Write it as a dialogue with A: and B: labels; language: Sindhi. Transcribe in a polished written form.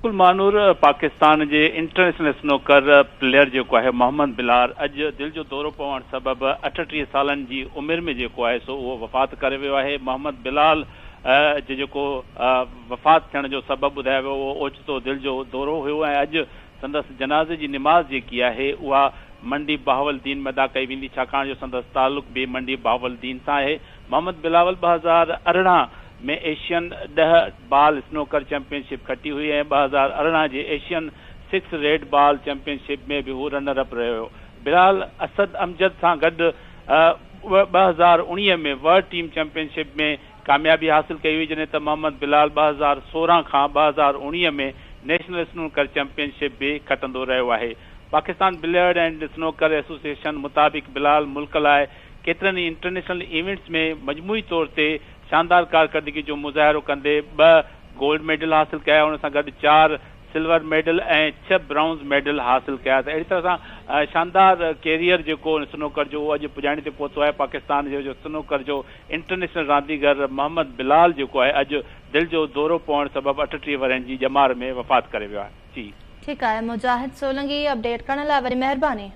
A: بلڪل مانور، پاڪستان جي انٽرنيشنل اسنوڪر پليئر جيڪو آهي محمد بلال اڄ دل جو دورو پوڻ سبب 38 سالن جي عمر ۾ جيڪو آهي سو اهو وفات ڪري ويو آهي. محمد بلال جي جيڪو وفات ٿيڻ جو سبب ٻڌايو ويو اهو اوچتو دل جو دورو هيو ۽ اڄ سندس جنازي جي نماز جيڪي آهي اها منڊي بهاوالدين ۾ ادا ڪئي ويندي ڇاڪاڻ جو سندس تعلق به منڊي بهاوالدين سان آهي. محمد بلاول 2018 ۾ ايشين ڏهه بال اسنوڪر چيمپيئن شپ کٽي هئي ۽ 2018 جي Asian six red ball championship ۾ به هو رنر اپ رهيو هيو. بلال اسد امجد سان گڏ 2019 ۾ ورلڊ ٽيم چيمپيئن شپ ۾ ڪاميابي حاصل ڪئي هئي جڏهن ته محمد بلال 2016 کان 2019 ۾ نيشنل اسنوڪر چيمپيئن شپ به کٽندو رهيو آهي. Pakistan billiard and snooker association مطابق بلال ملڪ لاء ڪيترن ئي انٽرنيشنل ايونٽس ۾ مجموعي طور تي شاندار ڪارڪردگي جو مظاهرو ڪندي ٻه گولڊ ميڊل حاصل ڪيا ان سان گڏ چار سلور ميڊل ۽ ڇهه برائونز ميڊل حاصل ڪيا ته اهڙي طرح سان شاندار ڪيريئر جيڪو سنوڪر جو اهو اڄ پڄاڻي تي پهتو آهي پاڪستان جو جو سنوڪر جو انٽرنيشنل رانديگر محمد بلال جيڪو آهي اڄ دل جو دورو پوڻ سبب 38 ورهين جي ڄمار ۾ وفات ڪري ويو آهي جي.
B: ٺيڪ آهي مجاهد سولنگي اپڊيٽ ڪرڻ لاء وڏي مهرباني.